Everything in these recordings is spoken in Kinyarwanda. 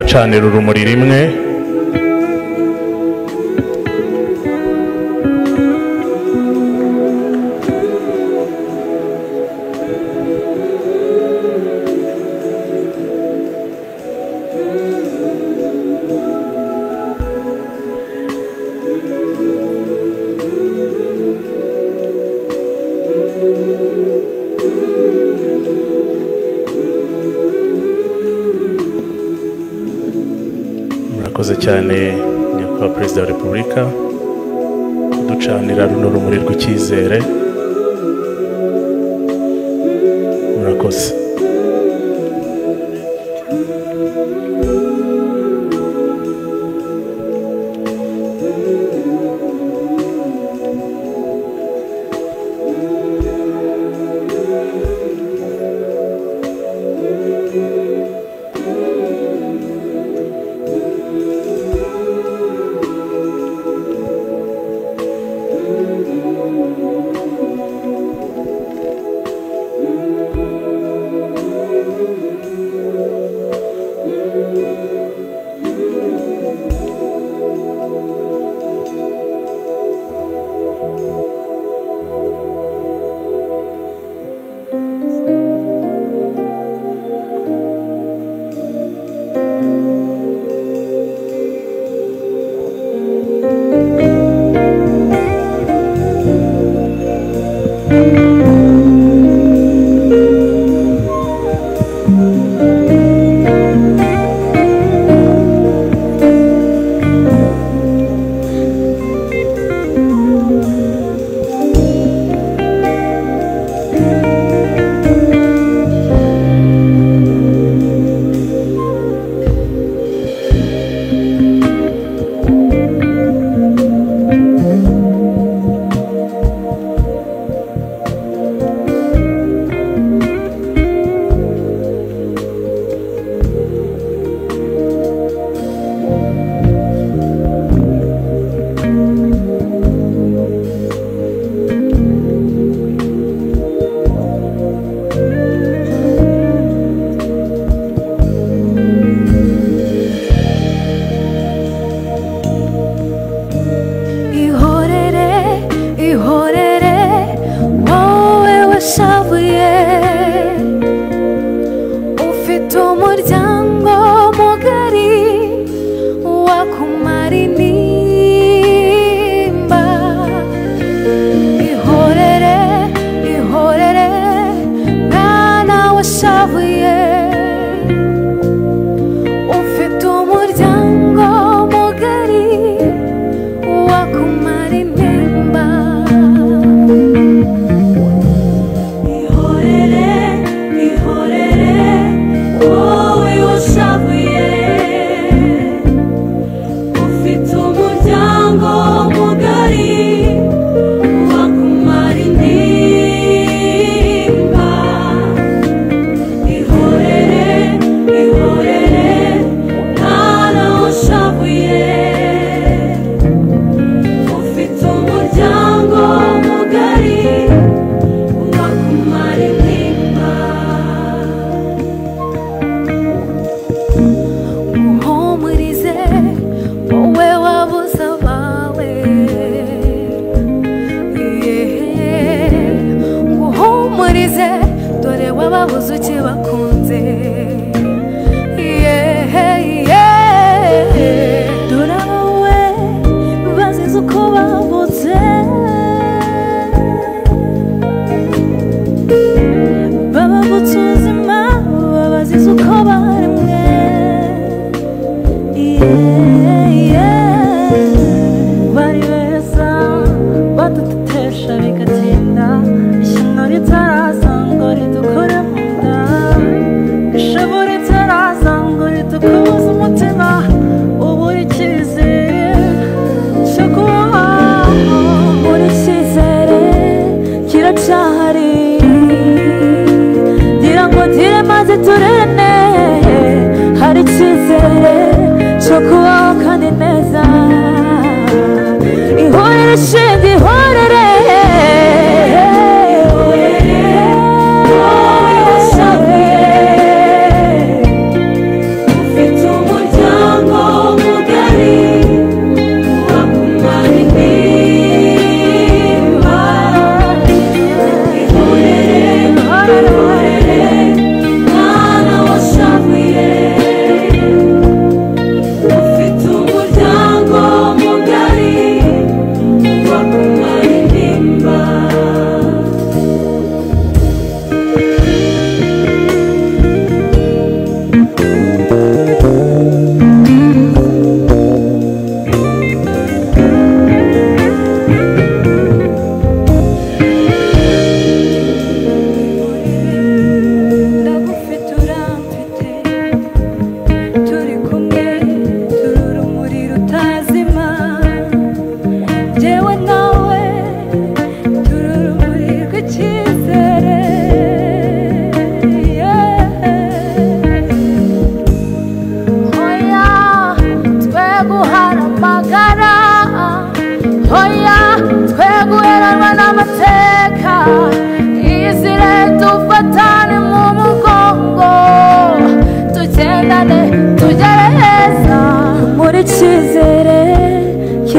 Canira urumuri rimwe. Murakoze cyane nyakubahwa Perezida wa Repubulika kuducanira runo rumuri rw'icyizere. Murakoze. Ufite umuryango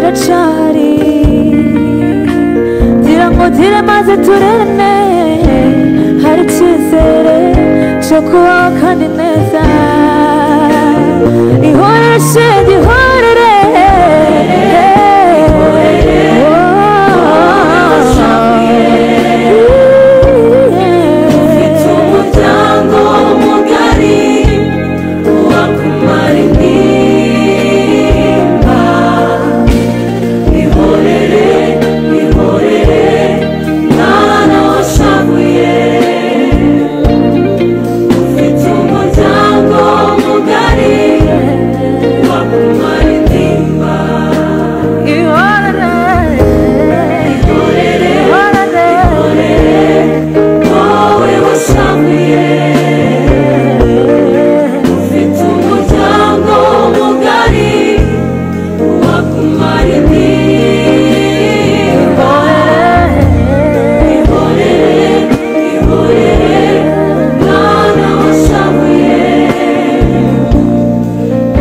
Iracari gira ngo ugire maze turene hari icyizere cyo kubaho kandi neza ihorere shenge ihorere Ufite umuryango mugari wakumara intimba ihorere ihorere mwana washavuye ufite umuryango mugari wakumara intimba ihorere ihorere ihorere wowe washavuye ufite umuryango mugari wakumara intimba ihorere ihorere mwana washavuye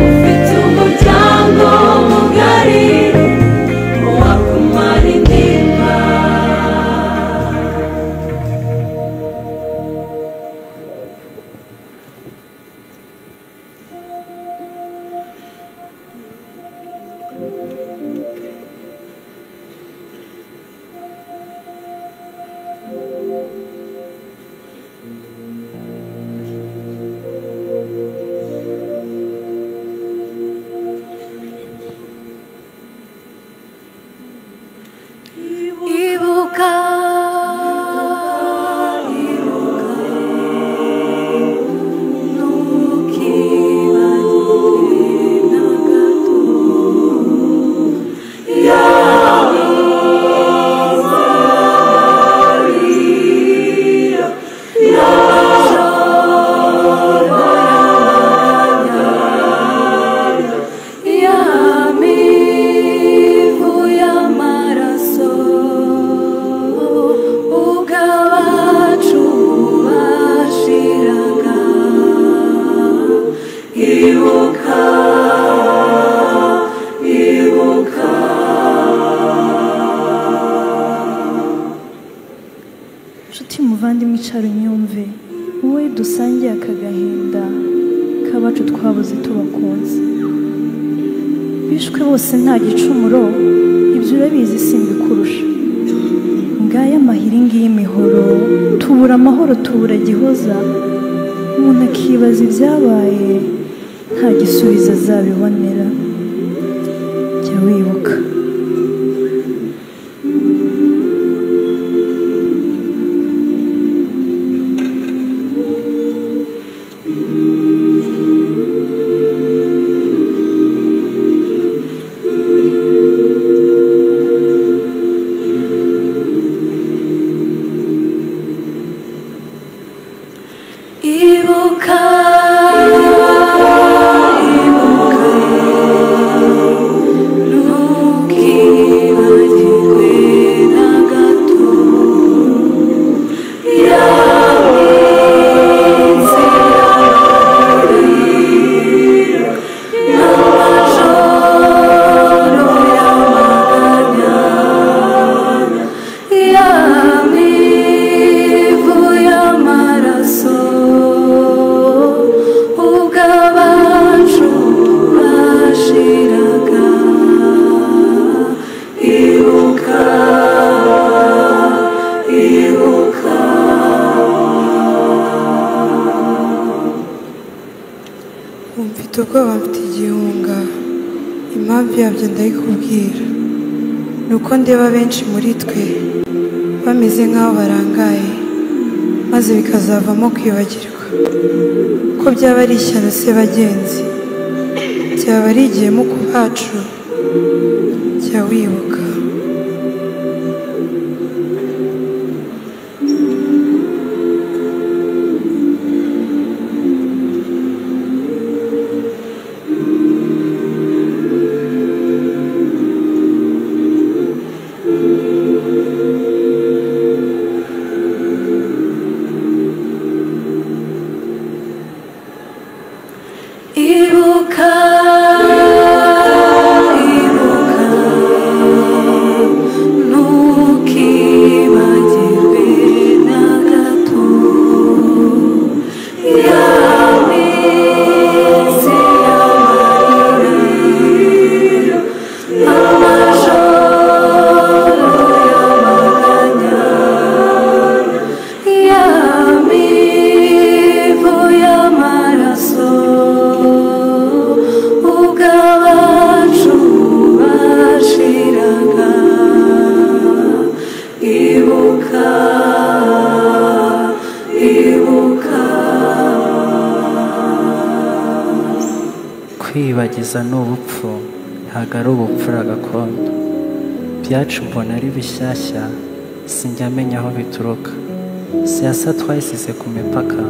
ufite umuryango mugari wakumara intimba. Ibuka, ibuka, ntukibagirwe na gato. Ya mivu y'amaraso ubw'abacu bashiraga Ibuka, ibuka, Nshuti muvandimwe icara unyumve wowe dusangiye aka gahinda k'abacu twabuze tubakunze bishwe bose nta gicumuro ibyo urabizi simbikurusha ngaya amahiri y'imihoro tubura amahoro tubura gihoza umuntu akibaza ibyabaye nta gisubizo azabibonera jya wibuka. Ibuka, ibuka, ntukibagirwe na gato ya minsi y'amarira n'amajoro y'amaganya ya mivu y'amaraso ubw'abacu bashiraga ibuka, ibuka, Ubu mfite ubwoba mfite igihunga impamvu yabyo ndayikubwira ni uko ndeba benshi muri twe bameze nk'aho barangaye maze bikazavamo kwibagirwa ko byaba ari ishyano se bagenzi byaba ari igihemu ku bacu jya wibuka. Ibuka, ibuka, Kwiyibagiza ni ubupfu, ntabwo ari ubupfura gakondo. Byacu mbona ari bishyashya, sinjya amenya aho bituruka. Siyasa twayisize ku mipaka,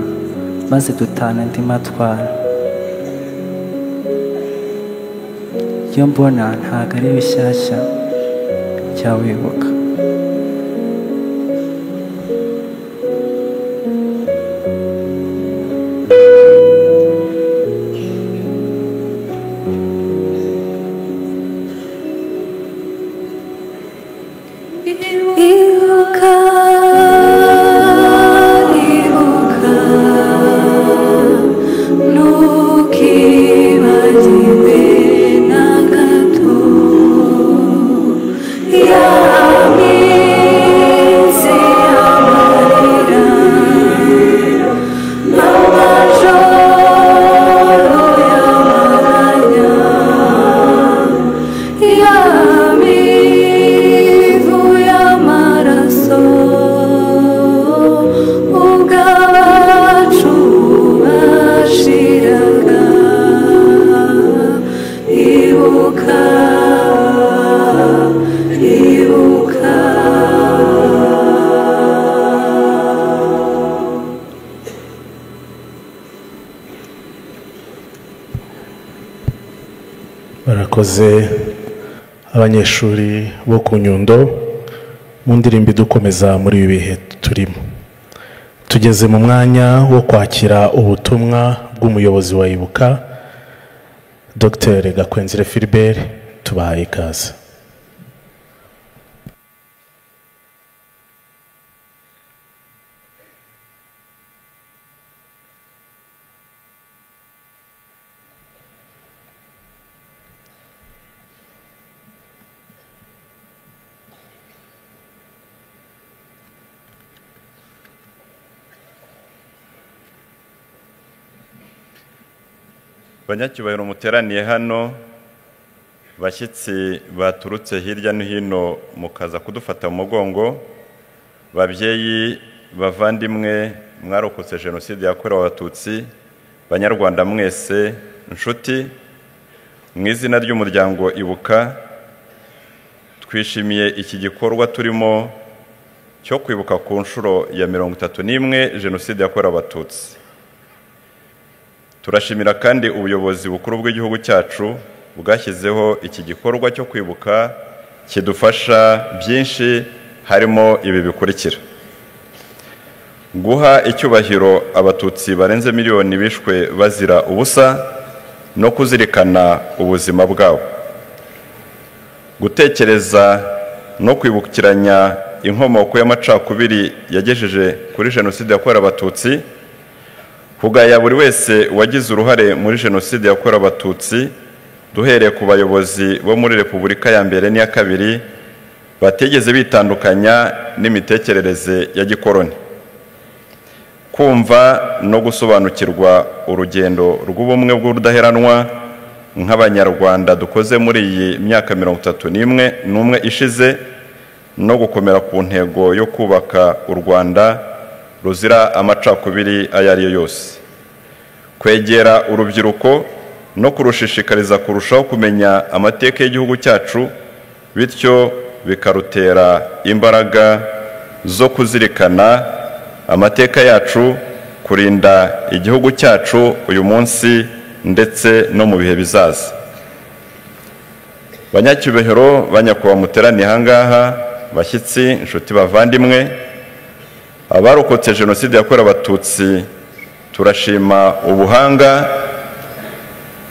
maze dutana andi matwara. Iyo mbona ntabwo ari bishyashya, jya wibuka. Ibuka, ibuka, ntukibagirwe na gato ya minsi y'amarira n'amajoro y'amaganya, ya mivu y'amaraso ubwo abacu bashiraga. Ibuka, ibuka. Barakoze abanyeshuri bo ku Nyundo mu ndirimbo idukomeza muri ibi bihe turimo. Tugeze mu mwanya wo kwakira ubutumwa bw'umuyobozi wa Ibuka, Dr Gakwenzire Philbert, tubahaye ikaze. Banyacyubahiro muteraniye hano, bashyitsi baturutse hirya no hino mukaza kudufata mu mugongo, babyeyi bavandimwe mwarokotse jenoside yakorewe Abatutsi, banyarwanda mwese nshuti, mu izina ry'umuryango Ibuka twishimiye iki gikorwa turimo cyo kwibuka ku nshuro ya 31 jenoside yakorewe Abatutsi. Turashimira kandi ubuyobozi bukuru bw'igihugu cyacu bwashyizeho iki gikorwa cyo kwibuka kidufasha byinshi, harimo ibi bikurikira: guha icyubahiro Abatutsi barenze miliyoni bishwe bazira ubusa no kuzirikana ubuzima bwabo, gutekereza no kwibukiranya inkomoko y'amacakubiri yagejeje kuri jenoside yakorewe Abatutsi, kugaya buri wese wagize uruhare muri jenoside yakorewe Abatutsi duhereye ku bayobozi bo muri Repubulika ya mbere n'iya kabiri batigeze bitandukanya n'imitekerereze ya gikoroni, kumva no gusobanukirwa urugendo rw'ubumwe bw'urudaheranwa nk'Abanyarwanda dukoze muri iyi myaka 31 ishize, no gukomera ku ntego yo kubaka u Rwanda ruzira amacakubiri ayo ari yo yose, kwegera urubyiruko no kurushishikariza kurushaho kumenya amateka y'igihugu cyacu, bityo bikarutera imbaraga zo kuzirikana amateka yacu, kurinda igihugu cyacu uyu munsi ndetse no mu bihe bizaza. Banyacyubahiro, banyakubahwa muteraniye aha ngaha, bashyitsi, inshuti bavandimwe, abarokotse jenoside yakorewe Abatutsi, turashima ubuhanga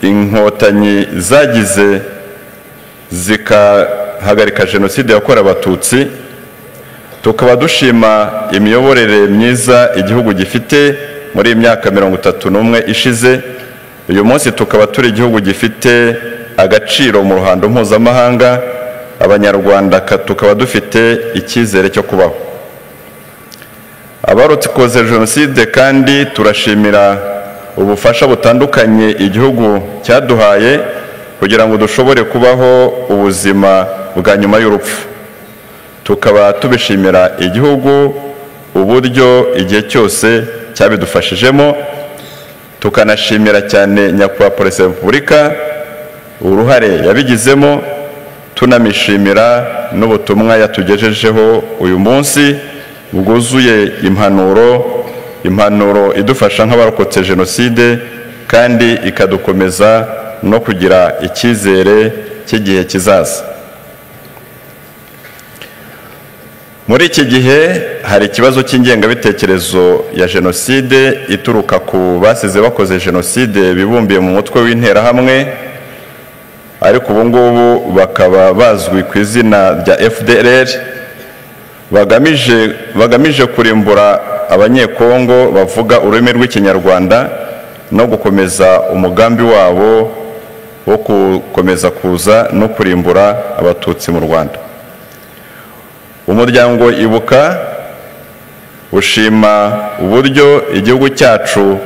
inkotanyi zagize zikahagarika jenoside yakorewe Abatutsi, tukaba dushima imiyoborere myiza igihugu gifite muri iyi myaka 31 ishize. Uyu munsi tukaba turi igihugu gifite agaciro mu ruhando mpuzamahanga, Abanyarwanda tukaba dufite icyizere cyo kubaho. Abarokotse jenoside kandi turashimira ubufasha butandukanye igihugu cyaduhaye kugira ngo dushobore kubaho ubuzima bwa nyuma y'urupfu. Tukaba tubishimira igihugu uburyo igihe cyose cyabidufashijemo, tukanashimira cyane Nyakubahwa Perezida wa Repubulika uruhare yabigizemo, tunamishimira n'ubutumwa yatugejejeho uyu munsi bwuzuye impanuro idufasha nk'abarokotse jenoside kandi ikadukomeza no kugira icyizere cy'igihe kizaza. Muri iki gihe hari ikibazo cy'ingengabitekerezo ya jenoside ituruka ku basize bakoze jenoside bibumbiye mu mutwe w'interahamwe, ariko ubu ngubu bakaba bazwi ku izina rya FDLR, bagamije kurimbura abanyekongo bavuga ururimi rw'ikinyarwanda no gukomeza umugambi wabo wo gukomeza kuza no kurimbura abatutsi mu Rwanda. Umuryango Ibuka ushima uburyo igihugu cyacu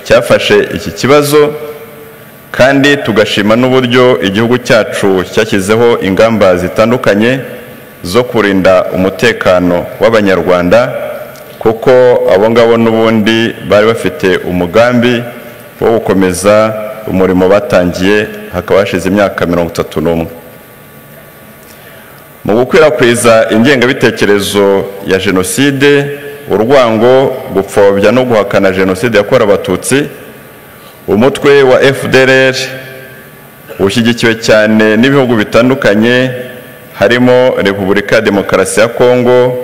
cyafashe iki kibazo, kandi tugashima n'uburyo igihugu cyacu cyashyizeho ingamba zitandukanye zo kurinda umutekano w'abanyarwanda, kuko abo ngabo n'ubundi bari bafite umugambi wo gukomeza umurimo batangiye hakaba hashize imyaka 31. Mu gukwirakwiza ingengabitekerezo ya jenoside, urwango, gupfobya no guhakana jenoside yakorewe abatutsi, umutwe wa FDLR ushyigikiwe cyane n'ibihugu bitandukanye harimo Repubulika ya Demokarasi ya Kongo,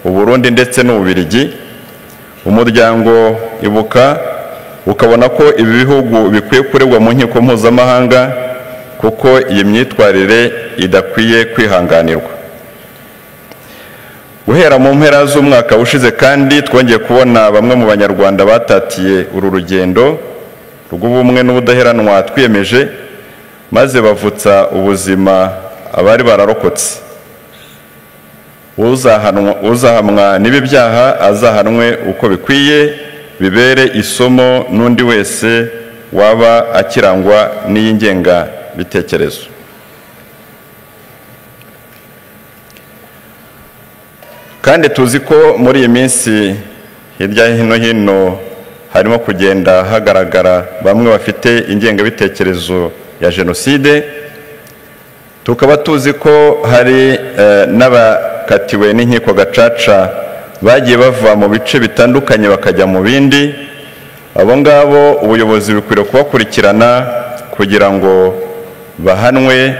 Uburundi ndetse n'Ububiligi. Umuryango Ibuka ukabona ko ibi bihugu bikwiye kuregwa mu nkiko mpuzamahanga kuko iyi myitwarire idakwiye kwihanganirwa. Guhera mu mpera z'umwaka ushize kandi twongeye kubona bamwe mu banyarwanda batatiye uru rugendo rw'ubumwe n'ubudaheranwa twiyemeje, maze bavutsa ubuzima abari bararokotse. Uzahamwa n'ibi byaha azahanwe uko bikwiye, bibere isomo n'undi wese waba akirangwa n'iyi ngengabitekerezo. Kandi tuzi ko muri iyi minsi hirya no hino harimo kugenda hagaragara bamwe bafite ingengabitekerezo ya jenoside, tukaba tuzi ko hari n'abakatiwe n'inkiko gacaca bagiye bava mu bice bitandukanye bakajya mu bindi. Abo ngabo ubuyobozi bukwiriye kubakurikirana kugira ngo bahanwe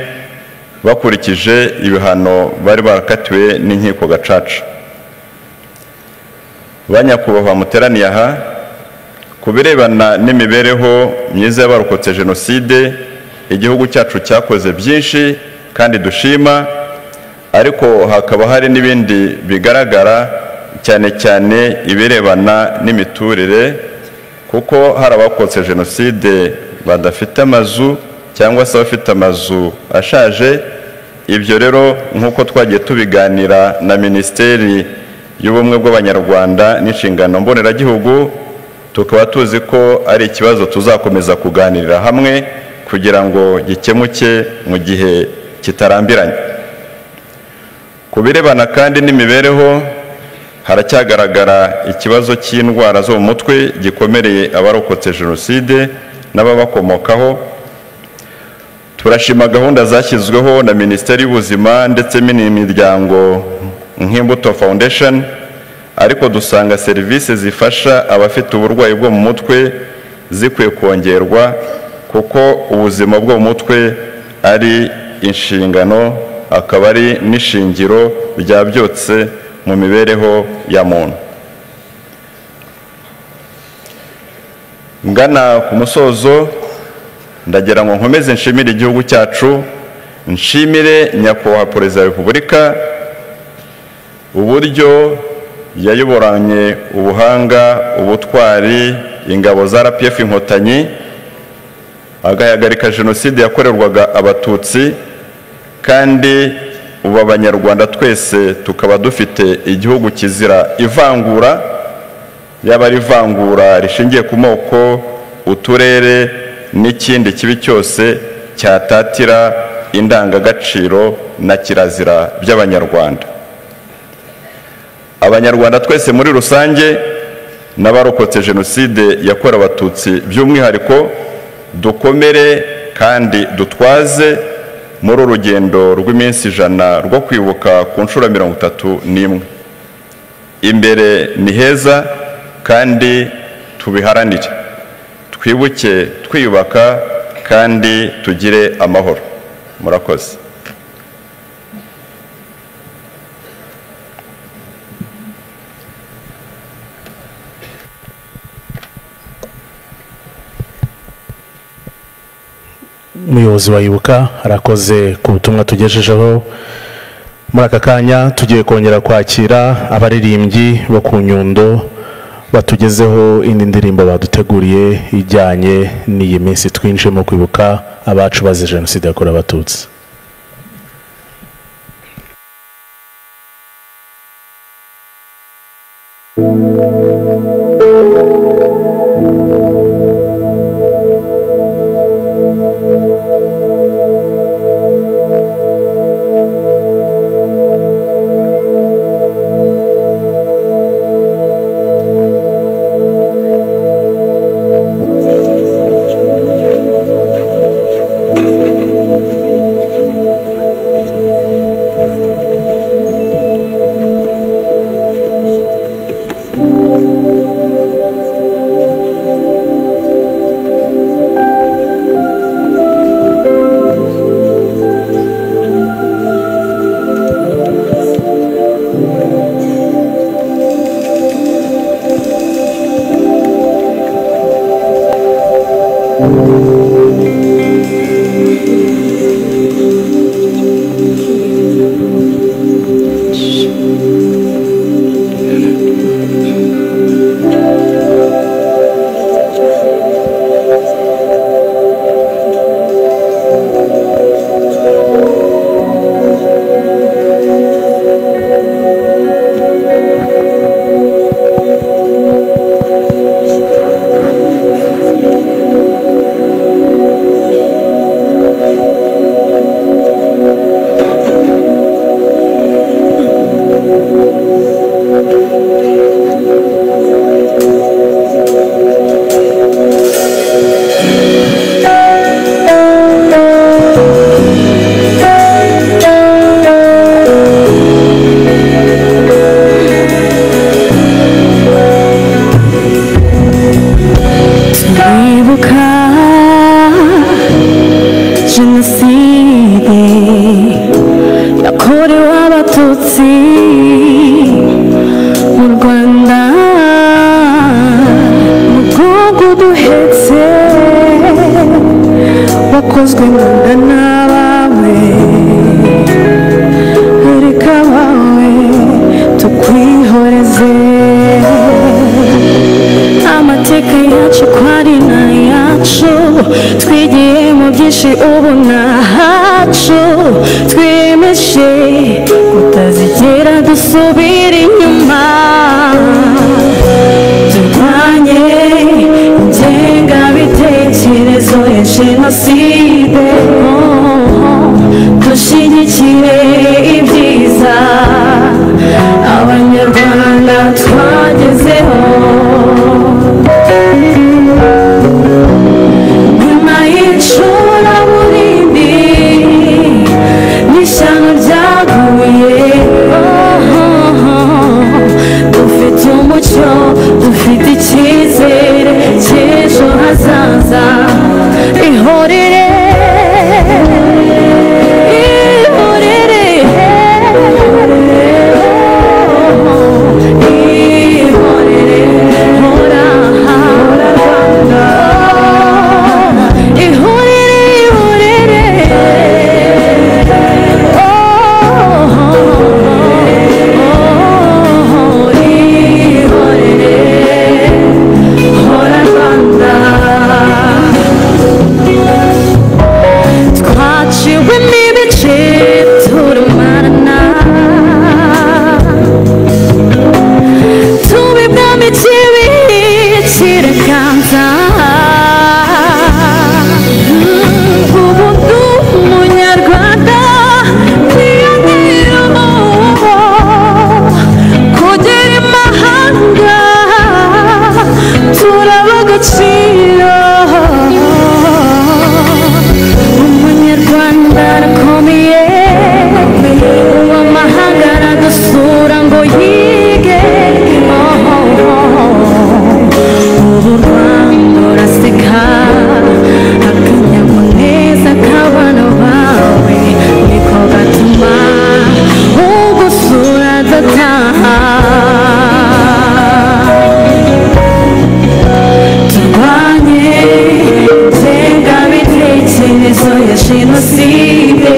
bakurikije ibihano bari barakatiwe n'inkiko gacaca. Banyakubahwa muteraniye aha, ku birebana n'imibereho myiza y'abarokotse jenoside, igihugu cyacu cyakoze byinshi kandi dushima, ariko hakaba hari n'ibindi bigaragara cyane cyane ibirebana n'imiturire, kuko hari abarokotse jenoside badafite amazu cyangwa se abafite amazu ashaje. Ibyo rero nk'uko twagiye tubiganira na Minisiteri y'Ubumwe bw'Abanyarwanda n'inshingano mboneragihugu, tukaba tuzi ko ari ikibazo tuzakomeza kuganirira hamwe kugira ngo gikemuke mu gihe kitarambiranye. Ku birebana kandi n'imibereho, haracyagaragara ikibazo cy'indwara zo mu mutwe gikomereye abarokotse jenoside n'ababakomokaho. Turashima gahunda zashyizweho na Minisiteri y'Ubuzima ndetse n'imiryango nk'Imbuto Foundation, ariko dusanga serivisi zifasha abafite uburwayi bwo mu mutwe zikwiye kongerwa, kuko ubuzima bwo mu mutwe ari inshingano, akaba ari n'ishingiro rya byose mu mibereho ya muntu. Ngana ku musozo, ndagira ngo nkomeze nshimire igihugu cyacu, nshimire Nyakubahwa Perezida wa Repubulika uburyo yayoboranye ubuhanga, ubutwari ingabo za RPF Inkotanyi, agahagarika jenoside yakorerwaga abatutsi, kandi ubu abanyarwanda twese tukaba dufite igihugu kizira ivangura, yaba ari ivangura rishingiye ku moko, uturere n'ikindi kibi cyose cyatatira indangagaciro na kirazira by'abanyarwanda. Abanyarwanda twese muri rusange n'abarokotse jenoside yakorewe abatutsi by'umwihariko, dukomere kandi dutwaze muri urugendo rw'iminsi 100 rwo kwibuka ku nshuro 31. Imbere ni heza kandi tubiharanire, twibuke twiyubaka kandi tugire amahoro. Murakoze. Umuyobozi wa Ibuka arakoze ku butumwa tugejejeho. Muri aka kanya tugiye kongera kwakira abaririmbyi bo ku Nyundo batugezeho indi ndirimbo baduteguriye ijyanye n'iyi minsi twinjiyemo kwibuka abacu bazize Jenoside yakorewe Abatutsi. Dufite icyizere cy'ejo hazaza, ihorere. Jenoside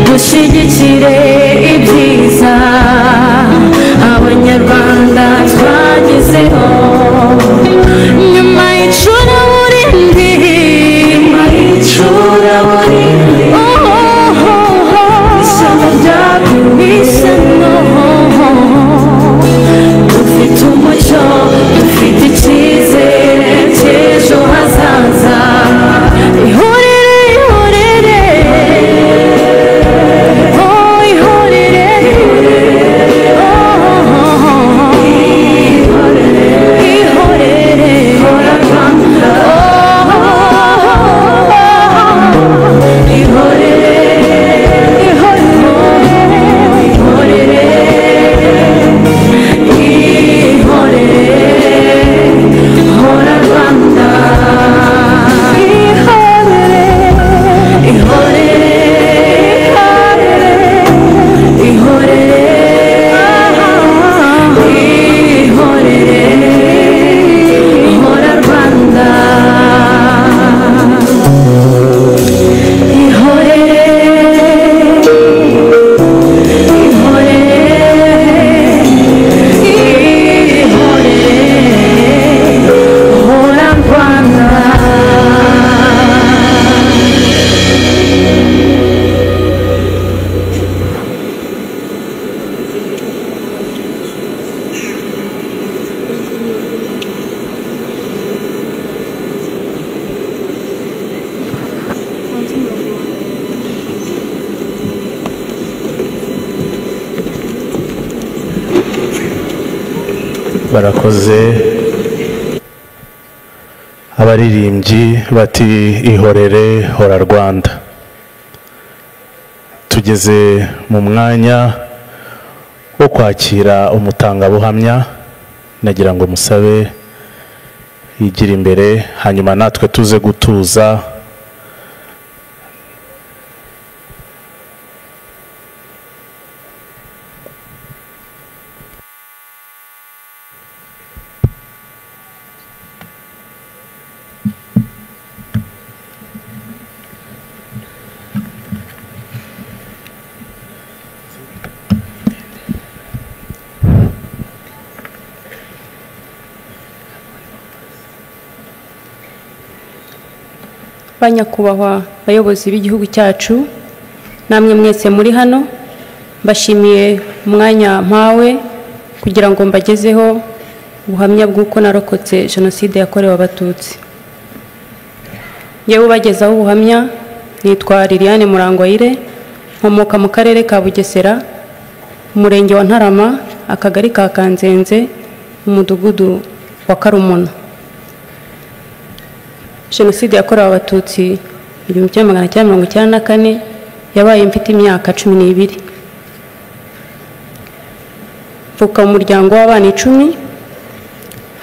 dushyigikire ibyiza Abanyarwanda twagezeho nyuma y'icuraburindi ishyano ryakubisano dufite umucyo dufite icyizere cy'ejo hazaza ihorere ihorere oh ihorere oh ihorere ihorere oh ihorere ihorere ihorere hora Rwanda ihorere ihorere ihorere ihorere hora Rwanda ihorere ihorere ihorere hora Rwanda. Barakoze abaririmbyi bati ihorere hora Rwanda. Tugeze mu mwanya wo kwakira umutangabuhamya, nagira ngo musabe yigira imbere hanyuma natwe tuze gutuza. Banyakubahwa bayobozi b'igihugu cyacu namwe mwese muri hano, mbashimiye umwanya mpawe kugira ngo mbagezeho ubuhamya bw'uko narokotse jenoside yakorewe Abatutsi. Yewe ubagezaho ubuhamya nitwa Liliane Murangwayire, nkomoka mu karere ka Bugesera, umurenge wa Ntarama, akagari ka Kanzenze, umudugudu wa Karumuna. Jenoside yakorewe Abatutsi mu 1994 yabaye mfite imyaka 12. Mvuka mu muryango w'abana 10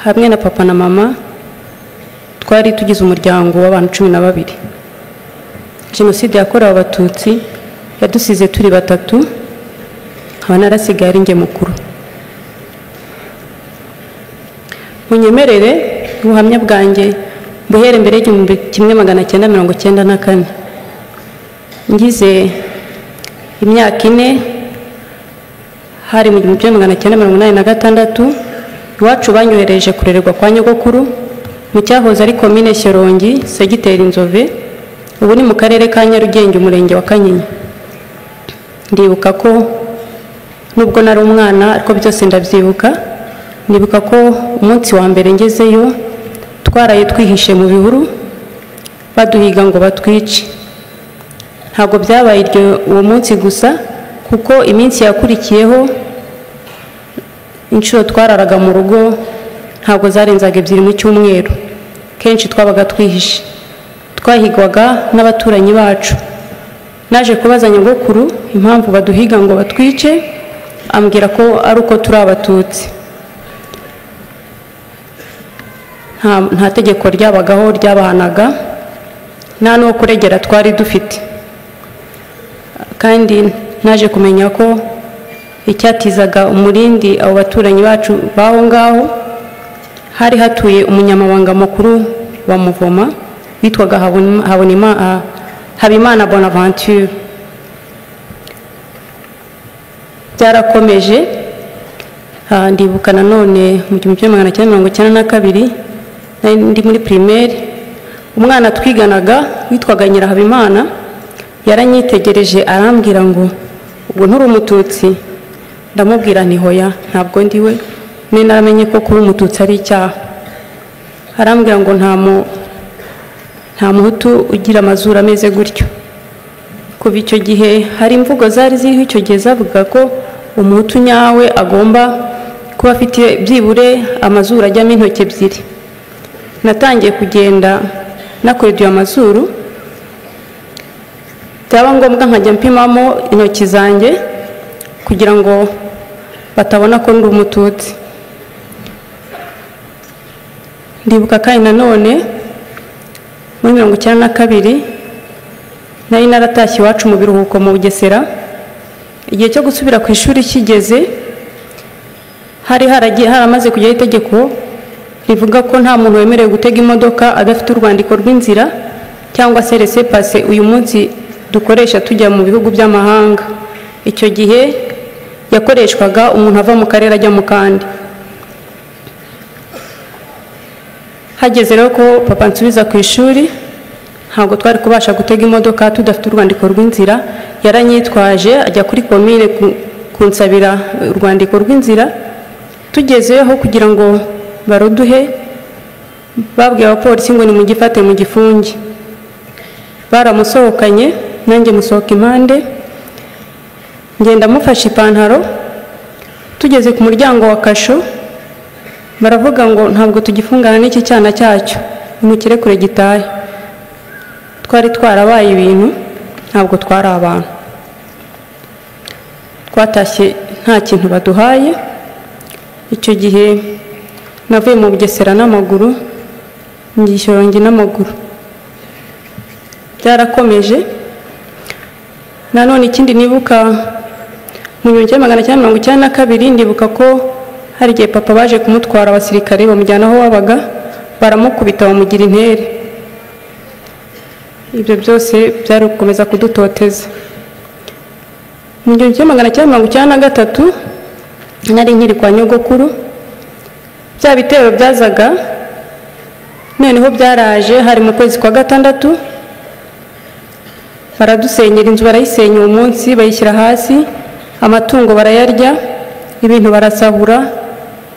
hamwe na papa na mama, twari tugize umuryango w'abantu 12. Jenoside yakorewe Abatutsi yadusize turi batatu, nkaba narasigaye ari njye mukuru. Munyemerere ubuhamya bwanjye buhere mbere y'1994. Ngize imyaka 4, hari mu 1986, iwacu banyohereje kurererwa kwa nyogokuru mu cyahoze ari komine Shyorongi, segiteri Nzove, ubu ni mu karere ka Nyarugenge, umurenge wa Kanyinya. Ndibuka ko nubwo nari umwana ariko byose ndabyibuka. Ndibuka ko umunsi wa mbere ngezeyo twaraye twihishe mu bihuru baduhiga ngo batwice. Ntabwo byabaye uwo munsi gusa, kuko iminsi yakurikiyeho inshuro twararaga mu rugo ntabwo zarenzaga 2 mu cyumweru. Kenshi twabaga twihishe, twahigwaga n'abaturanyi bacu. Naje kubaza nyogokuru impamvu baduhiga ngo batwice, ambwira ko ari uko turi Abatutsi. Nta tegeko ryabagaho ryabahanaga, nta n'uwo kuregera twari dufite. Kandi naje kumenya ko icyatizaga umurindi abo baturanyi bacu baho ngaho, hari hatuye umunyamabanga mukuru wa Muvoma witwaga Habimana Bonaventure. Byarakomeje. Ndibuka nanone mu 1992 nari ndi muri primaire, umwana twiganaga witwaga Nyirahabimana yaranyitegereje arambwira ngo ubwo nturi umututsi? Ndamubwira nti hoya ntabwo ndiwe, ne naramenye ko kuba umututsi ari icyaha. Arambwira ngo nta muhutu ugira amazuru ameze gutyo. Kuva icyo gihe hari imvugo zari ziriho icyo gihe zavuga ko umuhutu nyawe agomba kuba afite byibure amazuru ajyamo intoki ebyiri. Natangiye kugenda nakweduye amazuru, byaba ngombwa nkajya mpimamo intoki zanjye kugira ngo batabona ko ndi umututsi. Ndibuka kandi nanone muri 1992 nari naratashye iwacu mu biruhuko mu Bugesera. Igihe cyo gusubira ku ishuri kigeze, hari haramaze kujyaho itegeko rivuga ko nta muntu wemerewe gutega imodoka adafite urwandiko rw'inzira cyangwa se laissez-passer uyu munsi dukoresha tujya mu bihugu by'amahanga. Icyo gihe yakoreshwaga umuntu ava mu karere ajya mu kandi. Hageze rero ko papa nsubiza ku ishuri, ntabwo twari kubasha gutega imodoka tudafite urwandiko rw'inzira. Yaranyitwaje ajya kuri komine kunsabira urwandiko rw'inzira. Tugezeho kugira ngo baruduhe, babwiye abapolisi ngo nimugifate mugifunge. Baramusohokanye, nanjye musohoka impande, ngenda mufashe ipantaro. Tugeze ku muryango wa kasho, baravuga ngo ntabwo tugifungana n'iki cyana cyacyo, nimukirekure gitahe. Twari twarabaye ibintu, ntabwo twari abantu. Twatashye nta kintu baduhaye. Icyo gihe navuye mu Bugesera n'amaguru, ngishyongi n'amaguru. Byarakomeje. Nanone ikindi nibuka mu 1992, ndibuka ko hari igihe papa baje kumutwara abasirikare bamujyana aho wabaga, baramukubita bamugira intere. Ibyo byose byari gukomeza kudutoteza. Mu 1993 nari nkiri kwa nyogokuru, bya bitero byazaga noneho byaraje, hari mu kwezi kwa gatandatu, baradusenyera inzu, barayisenya uwo munsi bayishyira hasi, amatungo barayarya, ibintu barasahura.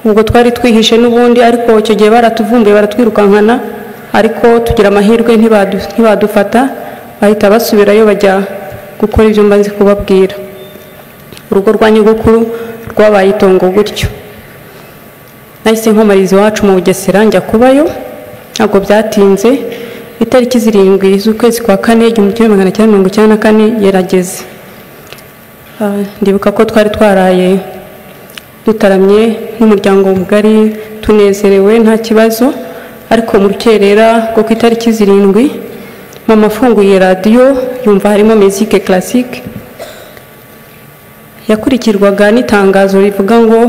Ubwo twari twihishe n'ubundi, ariko icyo gihe baratuvumbuye baratwirukankana, ariko tugira amahirwe ntibadufata, bahita basubirayo bajya gukora ibyo mbanze kubabwira. Urugo rwa nyogokuru rwabaye itongo gutyo. Nahise nkomariza iwacu mu Bugesera njya kubayo, ntabwo byatinze. Itariki 7 z'ukwezi kwa 4 1994 yarageze. Ndibuka ko twari twaraye dutaramye n'umuryango mugari, tunezerewe nta kibazo, ariko mu rukerera rwo ku itariki 7 mama afunguye radiyo yumva harimo musique classique yakurikirwaga n'itangazo rivuga ngo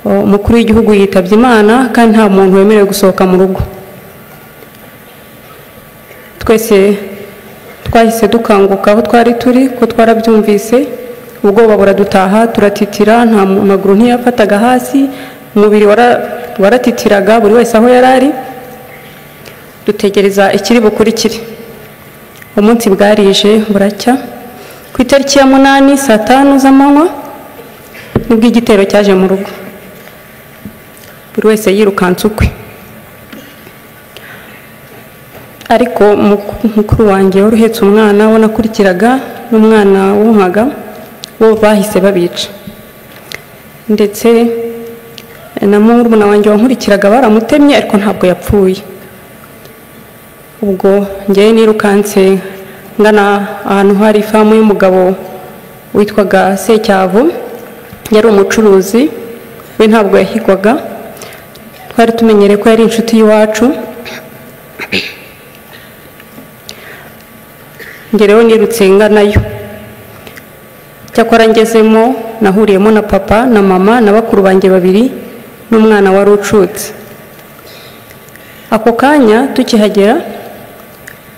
umukuru w'igihugu yitabye Imana kandi nta muntu wemerewe gusohoka mu rugo. Twese twahise dukanguka aho twari turi ko twarabyumvise, ubwoba buradutaha, turatitira, nta maguru ntiyafataga hasi, umubiri waratitiraga buri wese aho yari ari, dutegereza ikiri bukurikire. Umunsi bwarije buracya, ku itariki ya 8 saa 5 z'amanywa nibwo igitero cyaje mu rugo, buri wese yirukanse ukwe. Ariko mukuru wanjye wari uhetse umwana we nakurikiraga n'umwana wonkaga, bo bahise babica, ndetse na murumuna wanjye wankurikiraga baramutemye ariko ntabwo yapfuye. Ubwo njyewe nirukanse ngana ahantu hari ifamu y'umugabo witwaga Secyavu, yari umucuruzi, we ntabwo yahigwaga, twari tumenyereye ko yari inshuti y'iwacu. Njye rero nirutse nganayo, cyakora ngezemo nahuriyemo na papa na mama na bakuru banjye babiri n'umwana wari ucutse. Ako kanya tukihagera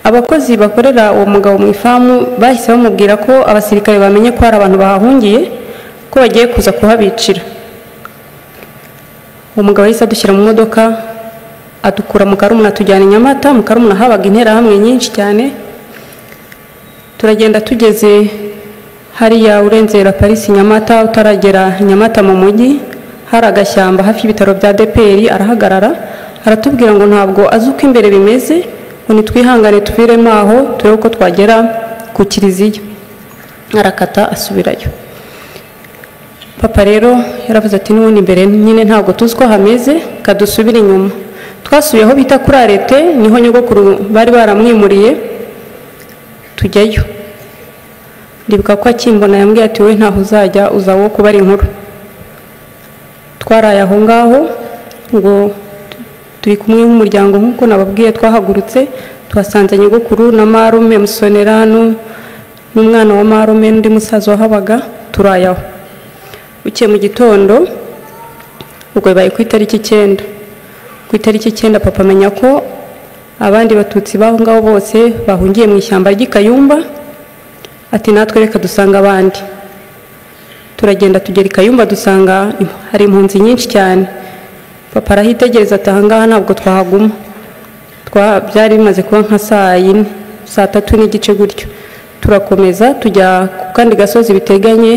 Abakozi bakorera uwo mugabo mu ifamu bahise bamubwira ko abasirikare bamenye ko hari abantu bahahungiye, ko bagiye kuza kuhabicira. Uwo mugabo yahise adushyira mu modoka, adukura mu Karumuna atujyana i Nyamata. Mu Karumuna habaga interahamwe nyinshi cyane. Turagenda tugeze hariya urenzera Paris Nyamata, utaragera Nyamata mu mujyi, hari agashyamba hafi y'ibitaro bya DPR. Arahagarara aratubwira ngo ntabwo azi uko imbere bimeze, ngo nitwihangane tuviremo aho turebe uko twagera ku kiliziya. Arakata asubirayo. Papa rero yaravuze ati n'ubundi imbere nyine ntabwo tuzi uko hameze, kadusubire inyuma. Twasubiye aho bita kuri arete, niho nyogokuru bari baramwimuriye, tujyayo. Ndibuka ko akimbona yambwiye ati wowe ntaho uzajya, uza wo kubara inkuru. Twaraye aho ngaho ngo turi kumwe nk'umuryango nk'uko nababwiye. Twahagurutse tuhasanze nyogokuru na marume Musonera n'umwana wa marume n'undi musaza wahabaga, turaye aho. Bukeye mu gitondo, ubwo bibaye ku itariki 9, ku itariki 9 papa amenya ko abandi batutsi baho ngaho bose bahungiye mu ishyamba ry'i Kayumba, ati natwe reka dusanga abandi. Turagenda tugera i Kayumba dusanga hari impunzi nyinshi cyane. Papa arahitegereza ati aha ngaha ntabwo twahaguma. Byari bimaze kuba nka saa 4, saa 3:15 gutyo. Turakomeza tujya ku kandi gasozi biteganye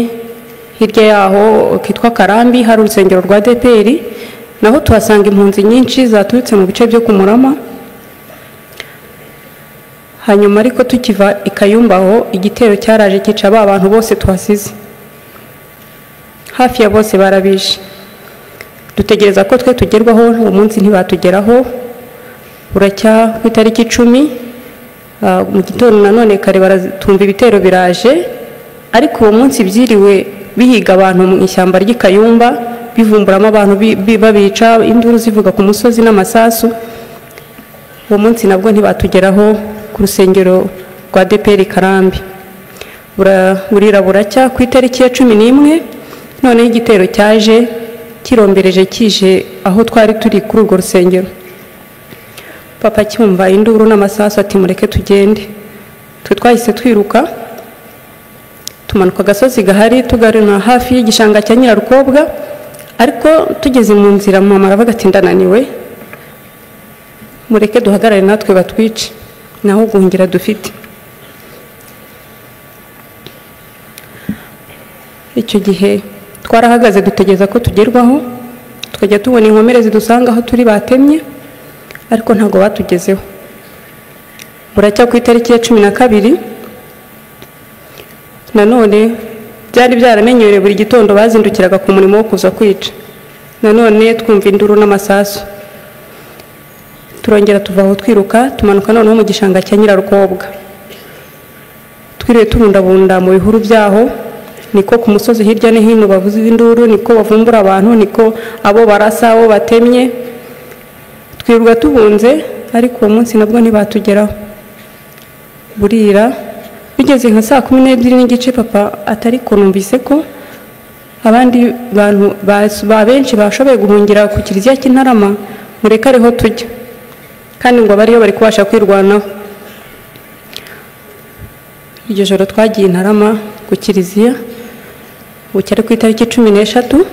hirya yaho kitwa Karambi, hari urusengero rwa DPR, naho tuhasanga impunzi nyinshi zaturutse mu bice byo ku Murama. Hanyuma ariko tukiva i Kayumba aho, igitero cyaraje cyica ba bantu bose tuhasize, hafi ya bose barabishe. Dutegereza ko twe tugerwaho, uwo munsi ntibatugeraho. Buracya ku itariki 10 mu gitondo nanone kare baratumva ibitero biraje, ariko uwo munsi byiriwe bihiga abantu mu ishyamba ry'i Kayumba, bivumburamo abantu babica, induru zivuga ku musozi n'amasasu. Uwo munsi nabwo ntibatugeraho ku rusengero rwa DPR Karambi. Burira buracya ku itariki ya 11, noneho igitero cyaje kirombereje kije aho twari turi kuri urwo rusengero. Papa cyumva induru n'amasasu ati mureke tugende. Twe twahise twiruka tumanuka agasozi gahari tugaruna hafi y'igishanga cya Nyirarukobwa, ariko tugeze mu nzira mama aravuga ati ndananiwe, mureke duhagarare natwe batwice, naho guhungira dufite. Icyo gihe twarahagaze dutegereza ko tugerwaho, tukajya tubona inkomere zidusanga aho turi batemye, ariko ntabwo batugezeho. Buracya ku itariki ya 12, nanone byari byaramenyerewe buri gitondo bazindukiraga ku murimo wo kuza kwica. Nanone twumva induru n'amasasu, turongera tuva aho twiruka tumanuka noneho mu gishanga cya Nyirarukobwa. Twiriwe turundabunda mu bihuru byaho, niko ku musozi hirya no hino bavuza induru, niko bavumbura abantu, niko abo barasa, abo batemye. Twirirwa tubunze, ariko uwo munsi nabwo ntibatugeraho. Burira bigeze nka saa 12:30, papa atari numvise ko abandi bantu ba benshi bashoboye guhungira ku kiliziya cy'Intarama, mureke ariho tujya, kandi ngo abariyo bari kubasha kwirwanaho. Iryo joro twagiye Intarama ku kiliziya, bucyari ku itariki 13.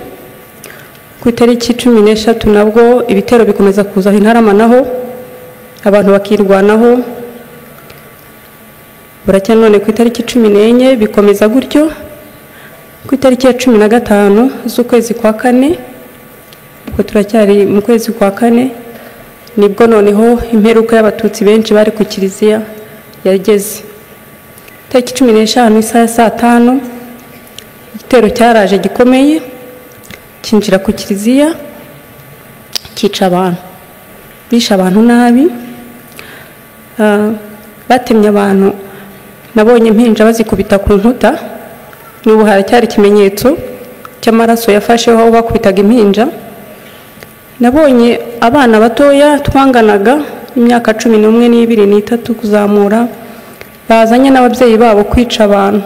Ku itariki 13 nabwo ibitero bikomeza kuza Intarama, naho abantu bakirwanaho. Buracya none ku itariki 14 bikomeza gutyo. Ku itariki ya 15 z'ukwezi kwa 4, ubwo turacyari mu kwezi kwa 4, nibwo noneho imperuka y'abatutsi benshi bari ku kiliziya yageze. Itariki 15 isaha ya saa 5, igitero cyaraje gikomeye kinjira ku kiliziya cyica abantu, bisha abantu nabi, batemye abantu. Nabonye impinja bazikubita ku nkuta, n'ubu haracyari ikimenyetso cy'amaraso yafasheho aho bakubitaga impinja. Nabonye abana batoya twanganaga imyaka 11 n'ibiri n'itatu kuzamura, bazanye n'ababyeyi babo kwica abantu,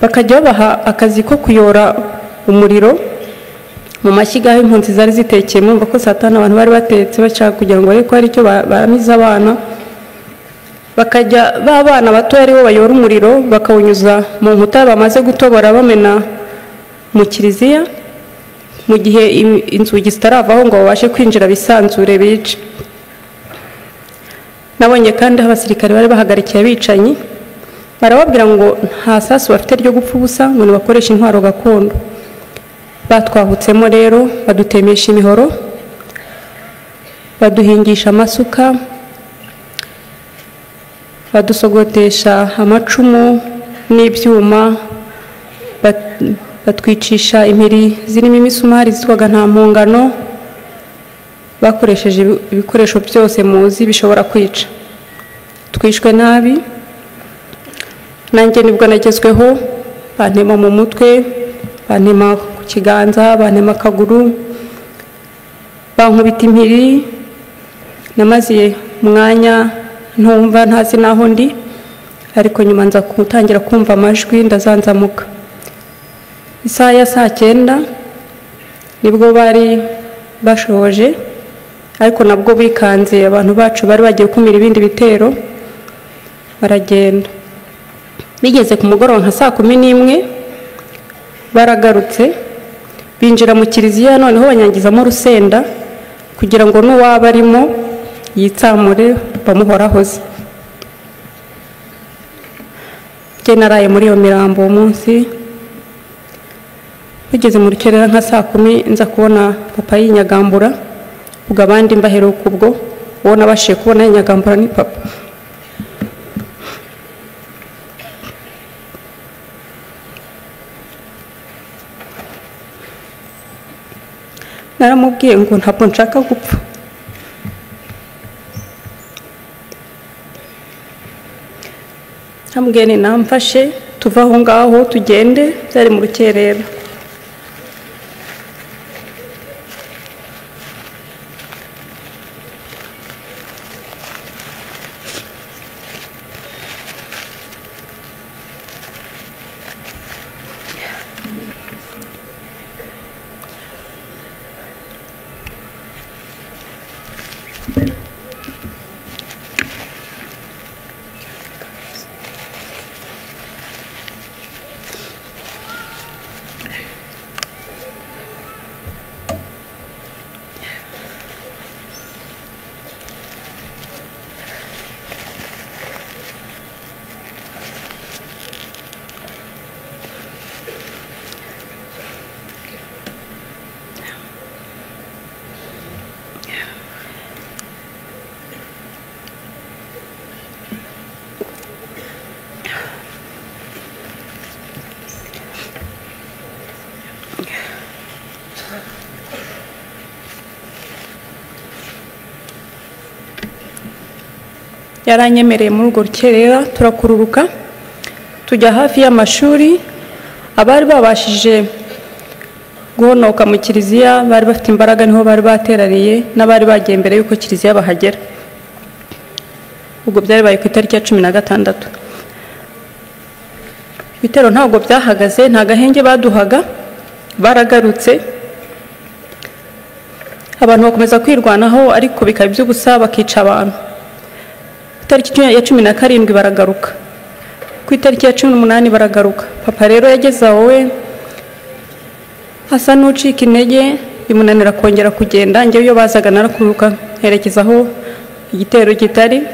bakajya babaha akazi ko kuyora umuriro mu mashyiga aho impunzi zari zitekeye. Murumva ko saa 5 abantu bari batetse bashaka kugira ngo barebe ko hari icyo baramiza abana. Bakajya ba bana bato aribo bayora umuriro bakawunyuza mu nkuta bamaze gutobora bamena mu kiliziya, mu gihe inzugi zitaravaho ngo babashe kwinjira bisanzure bice. Nabonye kandi abasirikare bari bahagarikiye abicanyi, barababwira ngo nta sasu bafite ryo gupfa ubusa, ngo nibakoreshe intwaro gakondo. Batwahutsemo rero badutemesha imihoro, baduhingisha amasuka, badusogotesha amacumu n'ibyuma, batwicisha impiri zirimo imisumari zitwaga nta mpungano. Bakoresheje ibikoresho byose muzi bishobora kwica. Twishwe nabi. Nanjye nibwo nagezweho, bantema mu mutwe, bantema ku kiganza, bantema akaguru, bankubita impiri. Namaze umwanya ntumva, ntazi naho ndi, ariko nyuma nza gutangira kumva amajwi ndazanzamuka. Isaha ya 9:00 nibwo bari bashoje, ariko nabwo bikanze abantu bacu bari bagiye kumira ibindi bitero baragenda. Bigeze ku mugoroba nka 11:00 baragarutse binjira mu kiliziya, noneho banyangizamo urusenda kugira ngo n'uwaba arimo yitsamure bamuhorahoze. Njye naraye muri iyo mirambo uwo munsi. Bigeze mu rukerera nka 10:00 nza kubona papa yinyagambura, ubwo abandi mbaheruka ubwo uwo nabashije kubona yinyagambura ni papa. Naramubwiye ngo ntabwo nshaka gupfa. Namubwiye nti namfashe tuve aho ngaho tugende, byari mu rukerera. Yaranyemereye muri urwo rukerera turakururuka tujya hafi y'amashuri. Abari babashije guhonoka mu kiliziya bari bafite imbaraga, niho bari bateraniye n'abari bagiye mbere y'uko kiliziya bahagera. Ubwo byari ku itariki ya 16. Ibitero ntabwo byahagaze, nta gahenge baduhaga, baragarutse. Abantu bakomeza kwirwanaho ariko bikaba iby'ubusa, bakica abantu. Itariki ya 17 baragaruka, ku itariki ya 18 baragaruka. Papa rero yageze aho we asa n'ucika intege, bimunanira kongera kugenda. Njyewe iyo bazaga narakuruka nkerekeza aho igitero kitari.